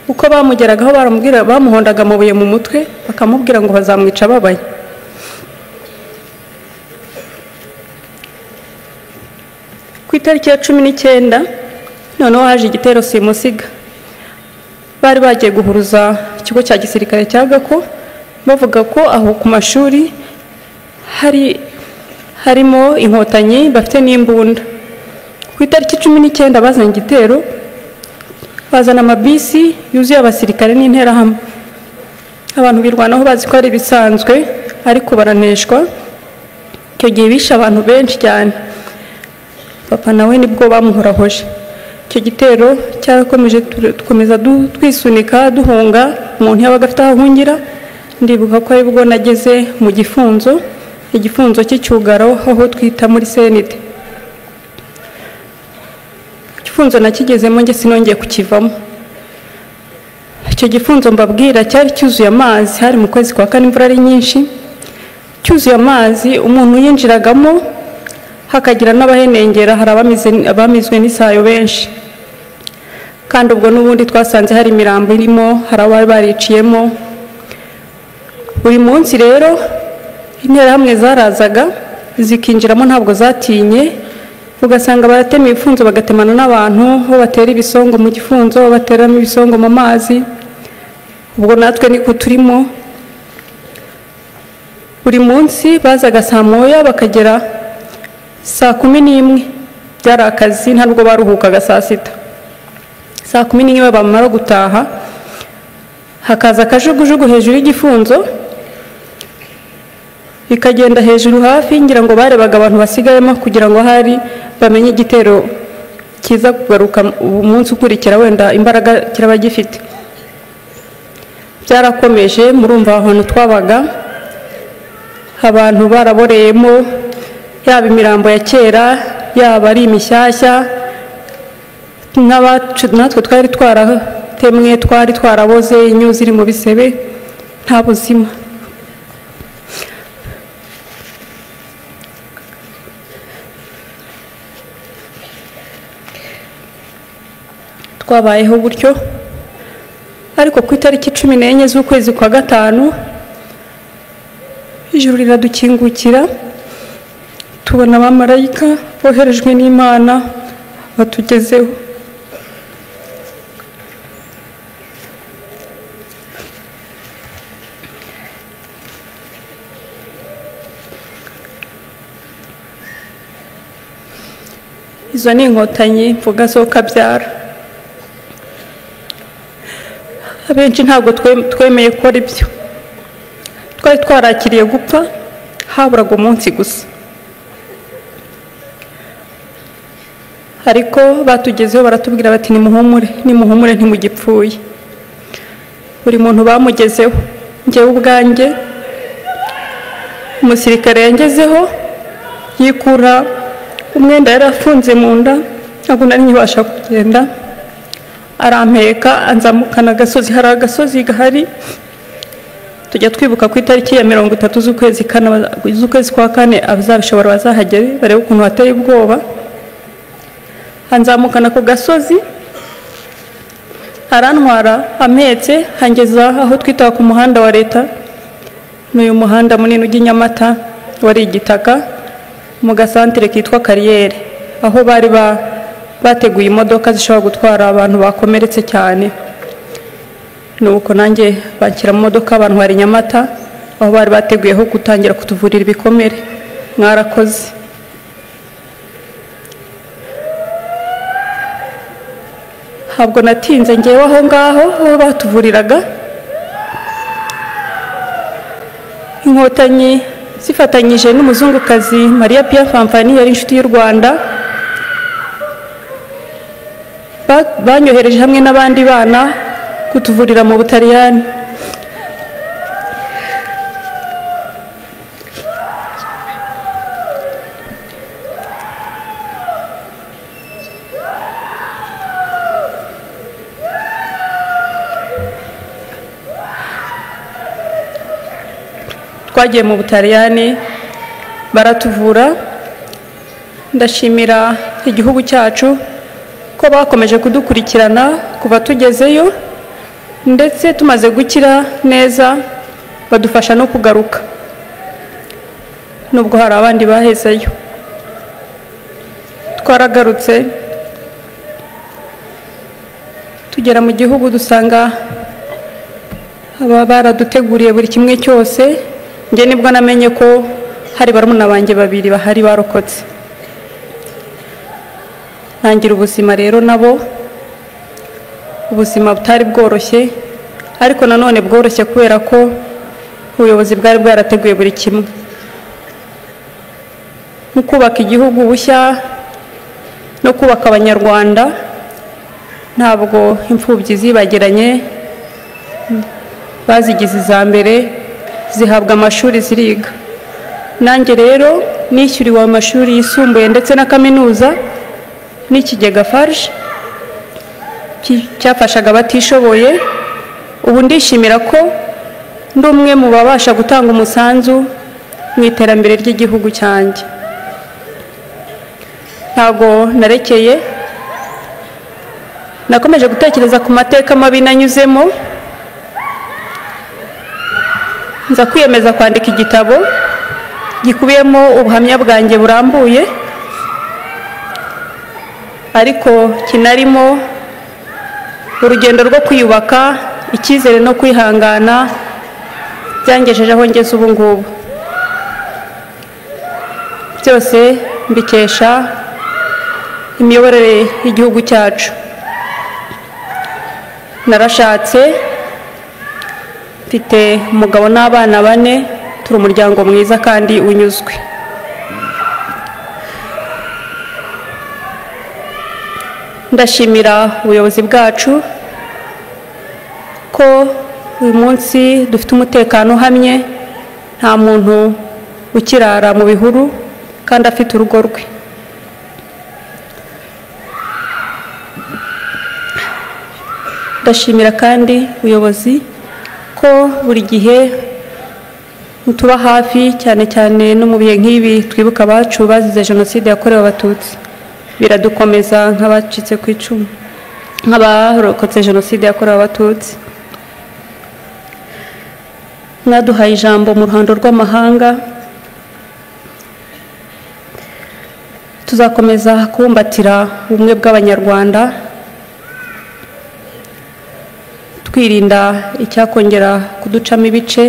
Uko bamugeragaho baramubwira, bamuhondaga amabuye mu mutwe bakamubwira ngo bazamwica babaye. Ku itariki ya 19 noneho haje igitero simusiga. Bari bagiye guhuruza ikigo cya gisirikare cya Gako, bavuga ko aho ku mashuri harimo inkotanyi bafite n'imbunda. Ku itariki 19 bazanye igitero, bazana amabisi yuzuye abasirikare n'interahamwe. Abantu birwanaho bazi ko ari ibisanzwe, ariko baraneshwa. Icyo gihe bishe abantu benshi cyane. Papa nawe nibwo bamuhorahoje. Icyo gitero cyarakomeje, dukomeza twisunika duhunga, umuntu yabaga afite aho ahungira. Ndibuka ko aribwo nageze mu gifunzo, igifunzo cy'icyugaro aho twita muri senide. Igifunzo nakigezemo njye sinongeye kukivamo. Icyo gifunzo mbabwira cyari cyuzuye amazi, hari mu kwezi kwa kane imvura ari nyinshi, cyuzuye amazi, umuntu yinjiragamo hakagira n'abahenengera, hari abamizwe n'isayo benshi. Kandi ubwo n'ubundi twasanze hari imirambo irimo, hari abari bariciyemo. Buri munsi rero interahamwe zarazaga zikinjiramo, ntabwo zatinye, ugasanga baratema ibifunzo bagatemana n'abantu, aho batera ibisongo mu gifunzo, bateramo ibisongo mu mazi. Ubwo natwe niko turimo. Buri munsi bazaga saa 1 bakagera saa 11, byari akazi, ntabwo baruhukaga saa 6. Saa 11 bamara gutaha, hakaza akajugujugu hejuru y'igifunzo, ikagenda hejuru hafi, ngira ngo barebaga abantu basigayemo kugira ngo hari bamenye igitero kiza kugaruka umunsi ukurikira, wenda imbaraga kiraba gifite. Byarakomeje, murumva ahantu twabaga abantu baraboreyemo, yaba imirambo ya kera, yaba ari imishyashya, natwe twari twaratemwe, twari twaraboze, inyo ziri mu bisebe, nta buzima. Twabayeho gutyo, ariko ku itariki 14 z'ukwezi kwa 5 ijuru riradukingukira, tubona abamarayika boherejwe n'Imana batugezeho. Izo ni inkotanyi mvuga zo kabyara. Abenshi ntabwo twemeye ko ari byo, twari twarakiriye gupfa, haburaga umunsi gusa. Ariko batugezeho baratubwira bati nimuhumure, nimuhumure ntimugipfuye. Buri muntu bamugezeho, njyewe ubwanjye umusirikare yangezeho yikura umwenda yari afunze mu nda, ntabwo nari nkibasha kugenda, arampeka anzamukana agasozi. Hari agasozi gahari tujya twibuka ku itariki ya 30 z'ukwezi kwa 4, abazabishobora bazahagere barebe ukuntu hateye ubwoba. Anzamukana ku gasozi, arantwara ampetse, hangeza aho twita ku muhanda wa leta, n'uyu muhanda munini ujya Nyamata wari igitaka, mu gasantere kitwa Kariyeri, aho bari bateguye imodoka zishobora gutwara abantu bakomeretse cyane. Nuko nanjye bakira mu modoka bantwara Nyamata, aho bari bateguyeho gutangira kutuvurira ibikomere. Mwarakoze. Ntabwo natinze ngewe aho ngaho aho batuvuriraga. Inkotanyi zifatanyije n'umuzungukazi Maria Pia Fanfani, yari inshuti y'u Rwanda, banyohereje hamwe n'abandi bana kutuvurira mu Butaliyani. Twagiye mu Butaliyani baratuvura. Ndashimira igihugu cyacu ko bakomeje kudukurikirana kuva tugezeyo, ndetse tumaze gukira neza badufasha no kugaruka, nubwo hari abandi bahezeyo. Twaragarutse tugera mu gihugu dusanga aba baraduteguriye buri kimwe cyose. Njye nibwo namenye ko hari barumuna banjye babiri bahari barokotse. Ntangira ubuzima rero nabo, ubuzima butari bworoshye, ariko nanone bworoshye kubera ko ubuyobozi bwari bwarateguye buri kimwe. Mu kubaka igihugu bushya no kubaka abanyarwanda, ntabwo imfubyi zibagiranye, bazigize iza mbere, zihabwa amashuri ziriga. Nanjye rero nishyuriwe amashuri yisumbuye ndetse na kaminuza n'ikigega FARG cyafashaga abatishoboye. Ubu ndishimira ko ndi umwe mu babasha gutanga umusanzu mu iterambere ry'igihugu cyanjye. Ntago narekeye, nakomeje gutekereza ku mateka mabi nanyuzemo, nza kwiyemeza kwandika igitabo gikubiyemo ubuhamya bwanjye burambuye, ariko kinarimo urugendo rwo kwiyubaka, icyizere no kwihangana byangejeje aho ngeze ubu ngubu. Byose mbikesha imiyoborere y'igihugu cyacu. Narashatse, mfite umugabo n'abana 4, turi umuryango mwiza kandi unyuzwe. Ndashimira ubuyobozi bwacu ko uyu munsi dufite umutekano uhamye, nta muntu ukirara mu bihuru kandi afite urugo rwe. Ndashimira kandi ubuyobozi ko buri gihe mutuba hafi, cyane cyane no mu bihe nk'ibi twibuka abacu bazize jenoside yakorewe Abatutsi. Biradukomeza nk'abacitse ku icumu, nk'abarokotse jenoside yakorewe Abatutsi. Mwaduhaye ijambo mu ruhando rw'amahanga, tuzakomeza kubumbatira ubumwe bw'Abanyarwanda, twirinda icyakongera kuducamo ibice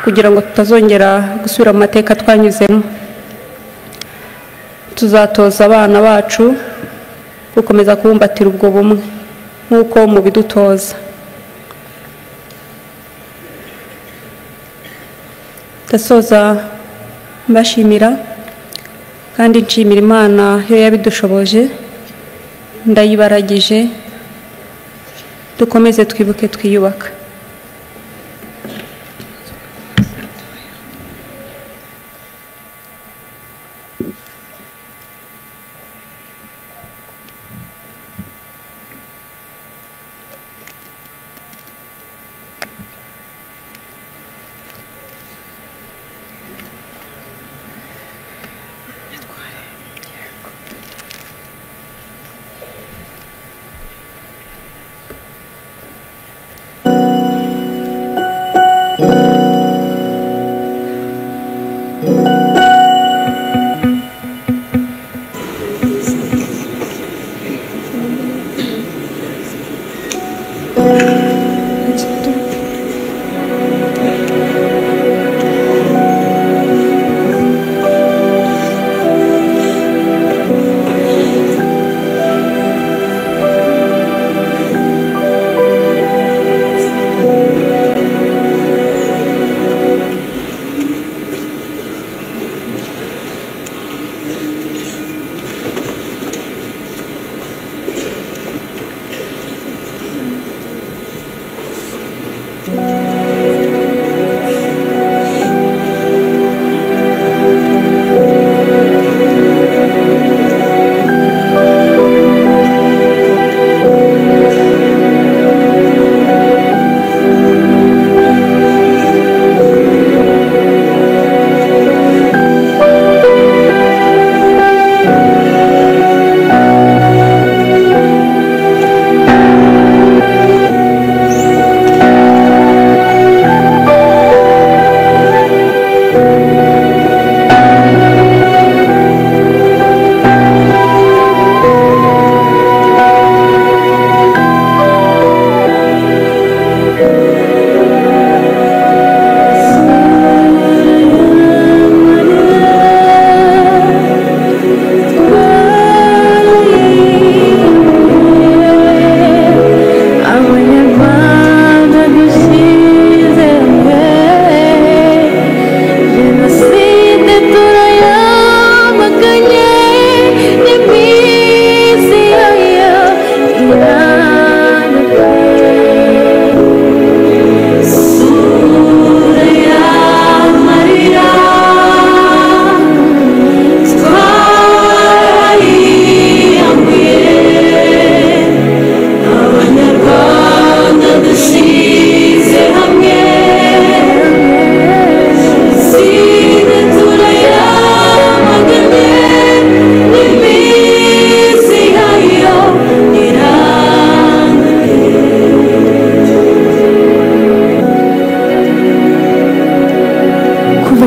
kugira ngo tutazongera gusubira mu mateka twanyuzemo. Tuzatoza abana bacu gukomeza kubumbatira ubwo bumwe nk'uko mubidutoza. Ndasoza mbashimira kandi nshimira Imana yo yabidushoboje, ndayibaragije. Dukomeze twibuke twiyubaka.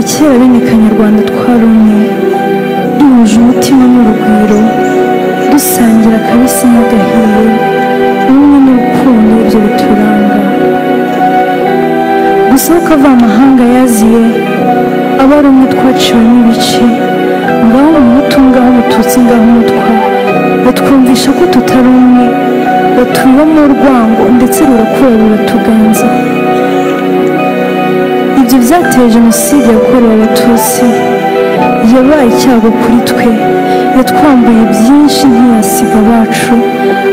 Kuva kera bene Kanyarwanda twari umwe, duhuje umutima n'urugwiro, dusangira akabisi n'agahiye, ubumwe n'urukundo ibyo bituranga. Gusa aho kavamahanga yaziye, aba ari umwe twaciwemo ibice, ngaho umuhutu, ngaho umututsi, ngaho umutwa, batwumvisha ko tutari umwe, batubamo urwango ndetse rurakura ruratuganza. Ibyo byateye jenoside yakorewe Abatutsi, yabaye icyago kuri twe, yatwambuye byinshi ntiyasiga abacu,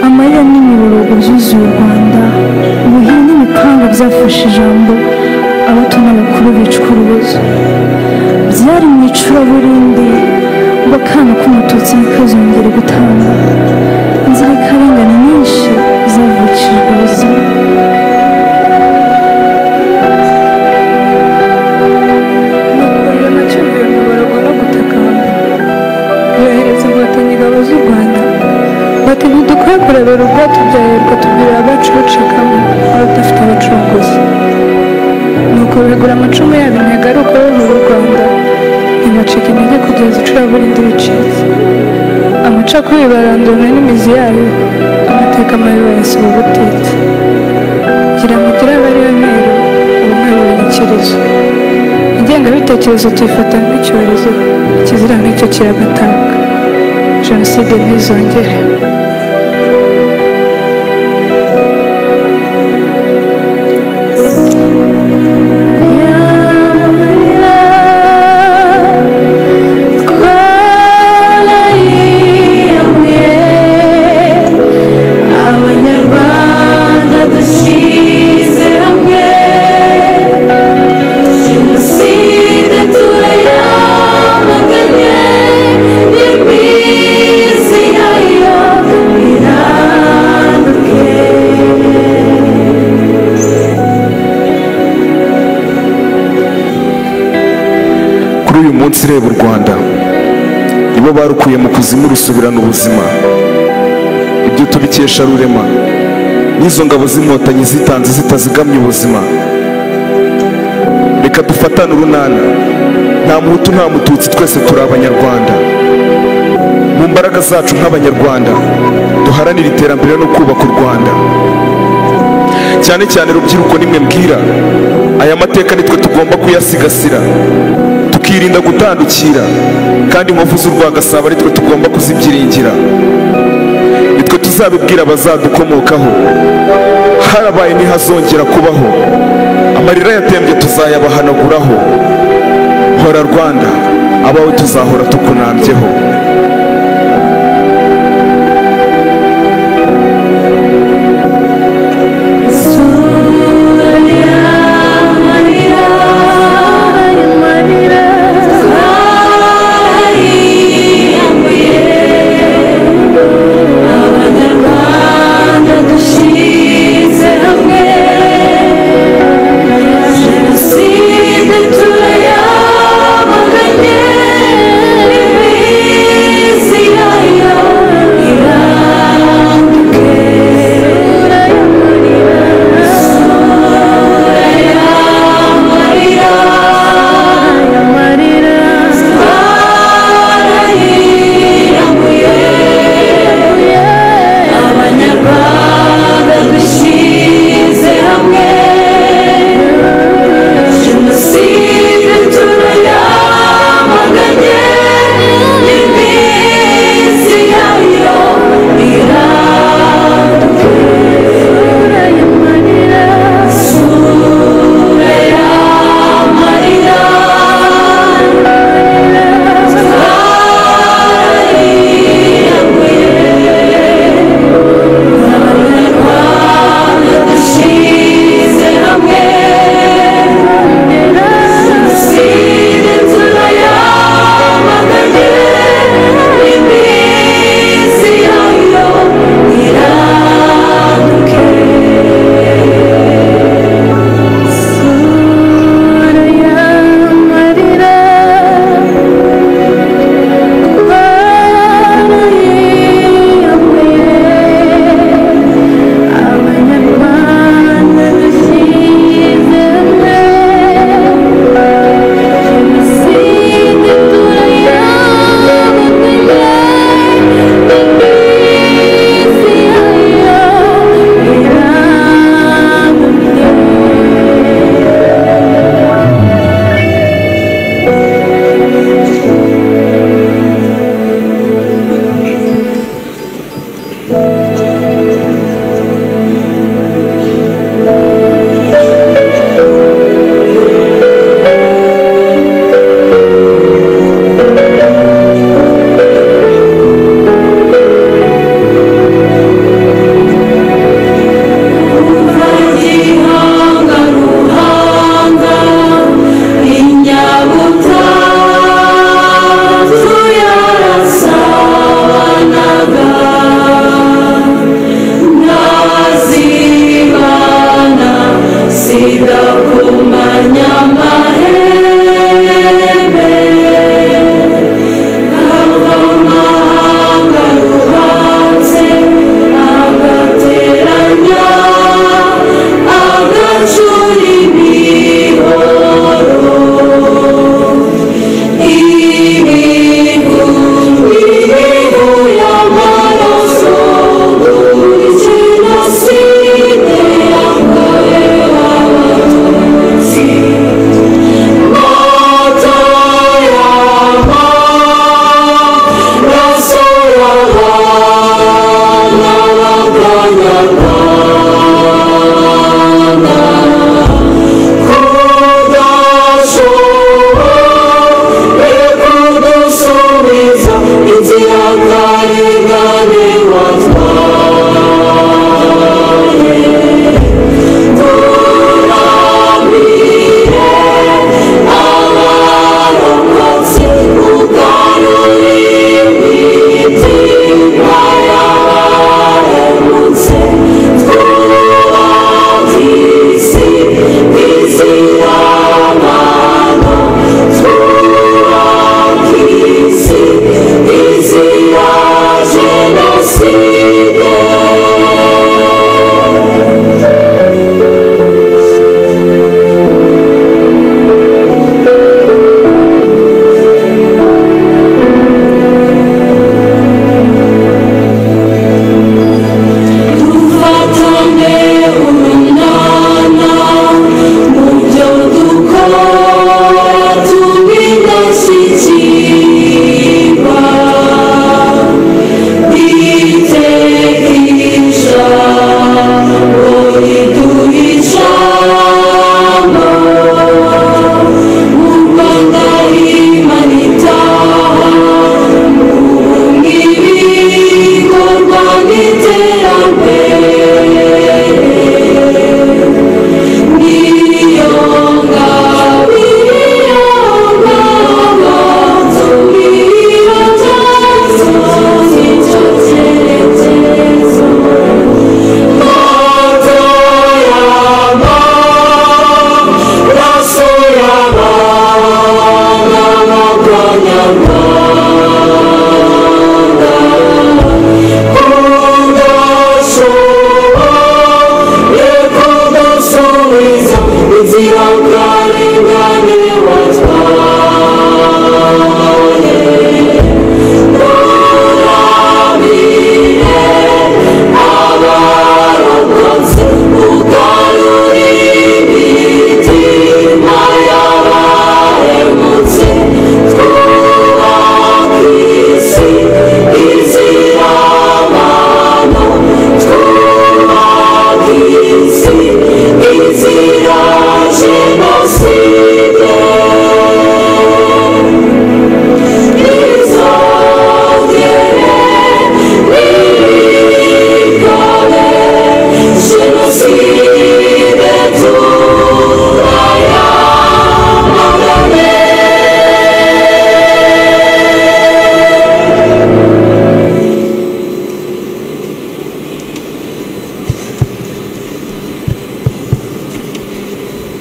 amarira n'imiborogo byuzuye u Rwanda, ubuhiri n'imipanga byafashe ijambo, abato n'abakuru bicwa urubozo. Byari mu icuraburindi ngo akana k'umututsi ntikazongere gutanga, inzirakarengane nyinshi zavukijwe ubuzima. Nuko Rurema acyumva iyo miborogo no gutakamba, yohereza inkotanyi ingabo z'u Rwanda, bati ntidukwiye kurebera urwatubyaye rukatubwirira abacu bacikamo abadafite abacunguzi. Nuko begura amacumu yabo intego ari ukubohora u Rwanda, ntibacika intege kugeza icuraburindi ricitse. Amacakubiri barandurana n'imizi yayo, amateka mabi bayasiba ubutitsa. Gira mugire abe ariyo ntero, ubumwe buba inyikirizo. Ingengabitekerezo tuyifata nk'icyorezo, ikizira nk'icyo kiragatanga. Jenoside ntizongere. Abanyarwanda dushyize hamwe, jenoside turayamaganye, n'imizi yayo iranduke. Kuri uyu munsi reba u Rwanda, nibo barukuye mu kuzimu rusubirana ubuzima. Ibyo tubikesha Rurema n'izo ngabo z'inkotanyi zitanze zitazigamye ubuzima. Reka dufatane urunana, nta muhutu nta mututsi, twese turi abanyarwanda. Mu mbaraga zacu nk'abanyarwanda duharanire iterambere no kubaka u Rwanda. Cyane cyane rubyiruko nimwe mbwira, aya mateka nitwe tugomba kuyasigasira, tukirinda gutandukira, kandi inkovu z'urwagasabo ari twe tugomba kuzibyiringira. Nitwe tuzabibwira abazadukomokaho, harabaye ntihazongera kubaho, amarira yatembye tuzayabahanaguraho. Hora Rwanda, abawe tuzahora tukunambyeho. Isura y'amarira, twariyambuye, Abanyarwanda dushyize hamwe, jenoside turayamaganye, n'imizi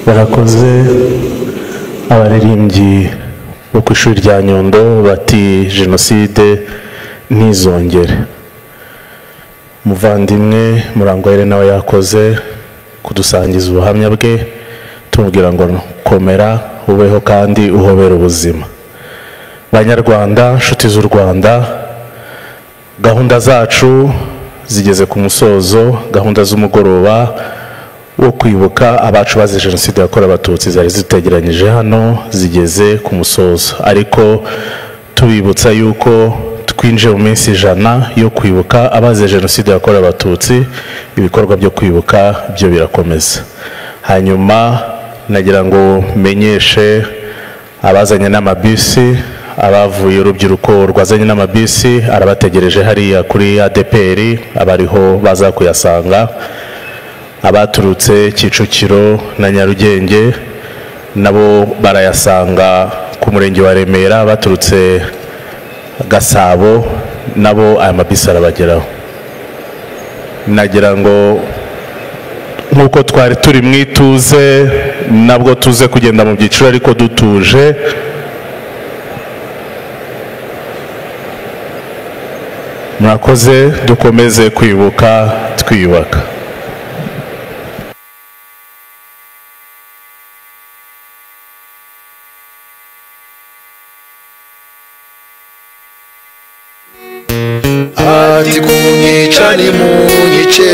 Barakoze abaririmbyi bo ku ishuri rya Nyundo bati jenoside ntizongere. Muvandimwe Murangwa nawe yakoze kudusangiza ubuhamya bwe, tumubwira ngo komera ubeho kandi uhobere ubuzima. Banyarwanda, nshuti z'u Rwanda, gahunda zacu zigeze ku musozo. Gahunda z'umugoroba wo kwibuka abacu bazize jenoside yakorewe Abatutsi zari zitegeranyije hano zigeze ku musozo, ariko tubibutsa yuko twinjiye mu minsi 100 yo kwibuka abazize jenoside yakorewe Abatutsi. Ibikorwa byo kwibuka byo birakomeza. Hanyuma nagira ngo menyeshe abazanye n'amabisi, abavuye urubyiruko rwazanye n'amabisi arabategereje hariya kuri ADPR, abariho baza kuyasanga. Abaturutse Kicukiro na Nyarugenge nabo barayasanga ku murenge wa Remera, abaturutse Gasabo nabo aya mabisi arabageraho. Nagira ngo Nk'uko twari turi mu ituze, nabwo tuze kugenda mu byiciro ariko dutuje. Murakoze, dukomeze kwibuka twiyubaka. Ati kunyica ni munyice.